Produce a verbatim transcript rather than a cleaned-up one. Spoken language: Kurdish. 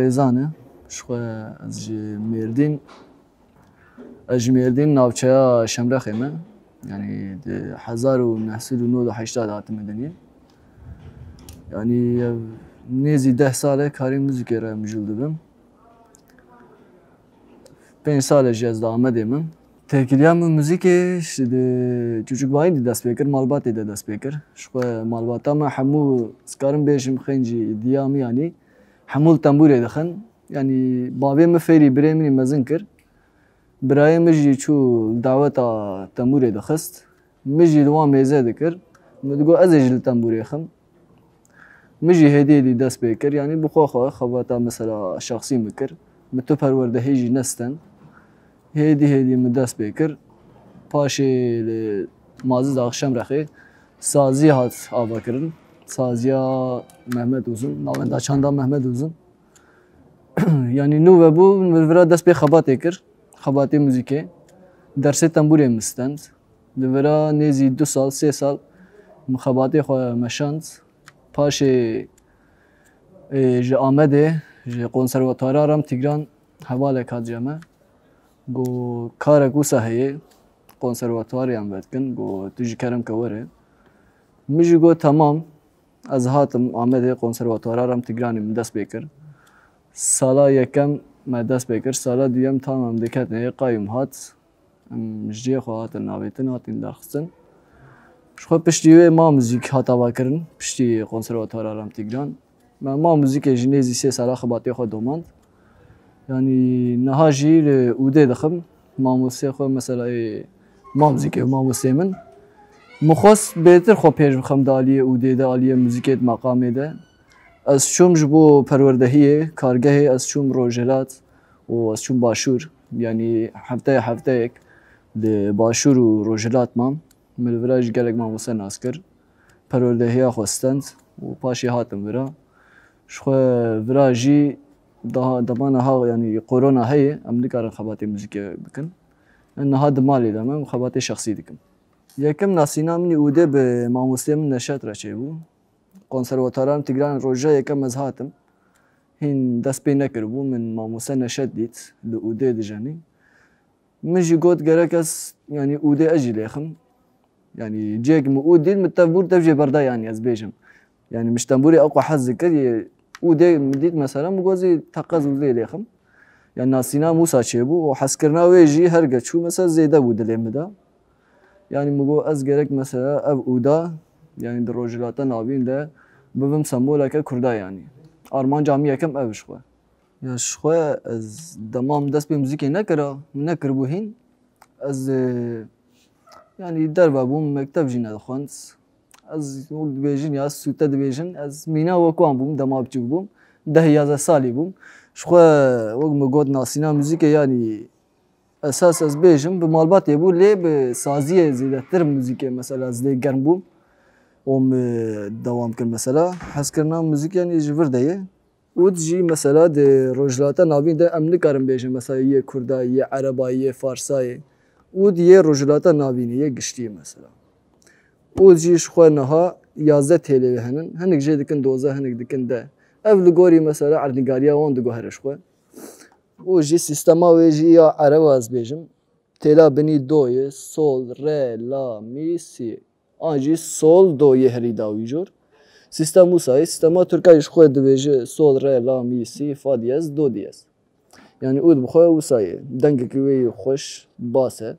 Zane, ji xwe ez ji Mêrdîn, ez ji Mêrdîn navçeya Şemrexê me. Yanî di hezar û neh sed û nod û heştê de hatime dinyê. Yanî ev nêzî deh sal e karê muzîkê re mijûl dibim. Pênc sal e jî ez di Amedê me. Têkiliya min muzîkê ji di çûçikbayî de dest pê kir, malbatê de dest pê kir. Ji xwe malbata me hemû, ez karim bêjim, xêncî diya min yanî hemû li tembûrê dixin. Yanî bavê min fêrî birê min î mezin kir. Birayê min jî çû li daweta tembûrê dixist. Min jî li wan mêze dikir. Min digot ez ê jî li tembûrê xim. Min jî hêdî hêdî dest pê kir. Yanî bi xwe xwe xebata mesela şexsî min kir. Min tu perwerdehî jî nestend. Hêdî hêdî min dest pê kir. Paşê li Maziza Şemrexê sazî hat avakirin. Saziya Mehmet Uzun, navenda çanda Mehmet Uzun. Yanî nû vebû, min vira dest pê xebatê kir. Xebatê muzîkê. Dersê tembûrê min stend. Li vira nêzî du sal, sê sal min xebatê xwe meşand. Paşê, ê, ji Amedê, ji Konservatuara Ram Tigran hevalek hat cem me. Got, karek wisa heye, konservatuarê em vedikin. Got, tu jî kerem ke were. Min jî got, temam. Ez hatim Amedê, Konservatuara Ram Tigranê min dest pê kir. Sala yekem me dest pê kir, sala duyem tam em diketin hê qayûm hat. Em ji cihê xwe hatin avêtin, hatin derxistin. Ji xwe piştî wê Ma Muzîk hat avakirin, piştî Konservatuara Ram Tigran. Me Ma Muzîkê jî nêzî sê sala xebatê xwe domand. Yanî niha jî li ûdê dixim. Mamostê xwe, mesela ê Ma Muzîkê û mamostê min. Min xwest bêtir xwe pêş bixim di aliyê ûdê de, aliyê muzîkê di meqamê de. Ez çûm ji bo perwerdehiyê, kargehê, ez çûm rojhilat û ez çûm başûr. Yanî hefteye hefteyek li başûr û rojhilat mam. Min li vira jî gelek mamoste nas kir. Perwerdehiya xwe stend û paşê hatim vira. Ji xwe vira jî daha dema niha, yanî korona heye, em nikarin xebatê muzîkê bikin. Em niha di malê de me, em xebatê şexsî dikim. Yekem nasîna min î ûdê bi mamostê min Neşet re çêbû. Konservatuaran Tigran roja yekem ez hatim. Hîn dest pê nekiribû, min mamoste Neşet dît, li ûdê dijenî. Min jî got, gerek ez, yanî ûdê ez jî lêxim. Yanî cihek min ûd dît, min tev bûr, tev jê berda, yanî ez bêjim. Yanî min ji tembûrê ew qwe hez dikir, yê ûdê min dît mesela, min got, zî teqez ûdê lêxim. Yanî nasîna min wisa çêbû û hezkirina wê jî her ge çû mesela zêde bû dilê min de. Yanî min got, ez gerek mesela ev ûda, yanî di Rojhilata Navîn de bibim semboleke Kurda yanî. Armanca min yekem ev ji xwe. Ya ji xwe ez dema min dest pê muzîkê nekira, min nekiribû hîn. Ez, e, yanî derve bûm, mekteb jî nedixwend. Ez wek dibêjin ya sûte dibêjin, ez mîna wek wan bûm, dema biçûk bûm. Deh yazdeh salî bûm. Ji xwe wek min got nasîna muzîkê yanî esas ez bêjim bi malbatê bû, lê bi saziyê zêdetir muzîkê mesela ez lê germ bûm. Û min dewam kir mesela. Hezkirina muzîk yanî ji vir de ye. Ûd jî mesela di Rojhilata Navîn de em nikarin bêjin mesela yê Kurda, yê Ereba, yê Farsa ye. Ûd yê Rojhilata Navînê, yê giştî ye mesela. Ûd jî ji xwe niha yazdeh têlê wê henin. Hinek jê dikin dozdeh, hinek dikin deh. Ev li gorî mesela erdnîgariya wan diguhere ji xwe. Ûd jî sîstema wê jî ya Ereba ez bêjim. Têla binî do ye, sol, re, la, mî, sî. An jî sol, do yê herî dawî jor. Sîstem wisa ye. Sîstema Tirka jî ji xwe dibêje sol, re, la, mî, sî, fa diyez, do diyez. Yanî ûd bi xwe wisa ye. Dengekî wê yê xweş, bas e.